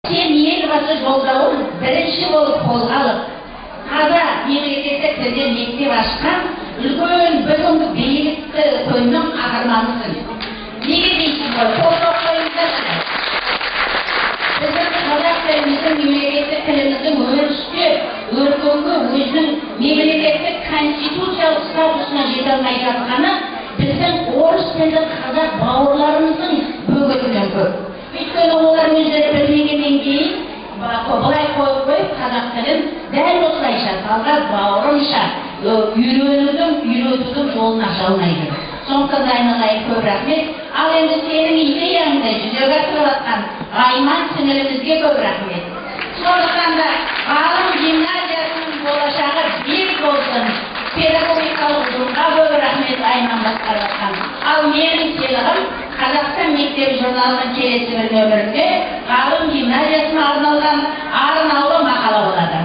Сен Елбасы жолдауын бірінші болып қолға алып, таза мемлекеттік тілде мектеп ашқан үлкен бүгінгі бейбітті күннің қаһарманысың. Неге дейсіз ғой? Қол қойыңыздаршы. Біздің қазақ тіліміздің, мемлекеттік тіліміздің өрістеп, өркенге, өзінің мемлекеттік конституциялық статусына жете алмай жатқаны біздің орыс тілді қазақ бауырларымыздың бөгетінен көп. Өйткені олар өздері білмегеннен кейін былай қойып қойып, қазақ тілін дәл осылайша Талғат бауырымша үйренудің, үйретудің жолын аша алмай жүр. Сондықтан да, айналайын, көп рахмет. Ал енді сенің идеяңды жүзеге асырып жатқан Айман сіңілімізге көп рахмет. Сондықтан да Ғалым гимназиясының болашағы биік болсын. Педагогикалық ұжымға көп рахмет, Айман басқарып жатқан. Ал менің сыйлығым «Қазақстан мектебі» журналының келесі бір нөмірінде Ғалым гимназиясына арналған арнаулы мақала болады.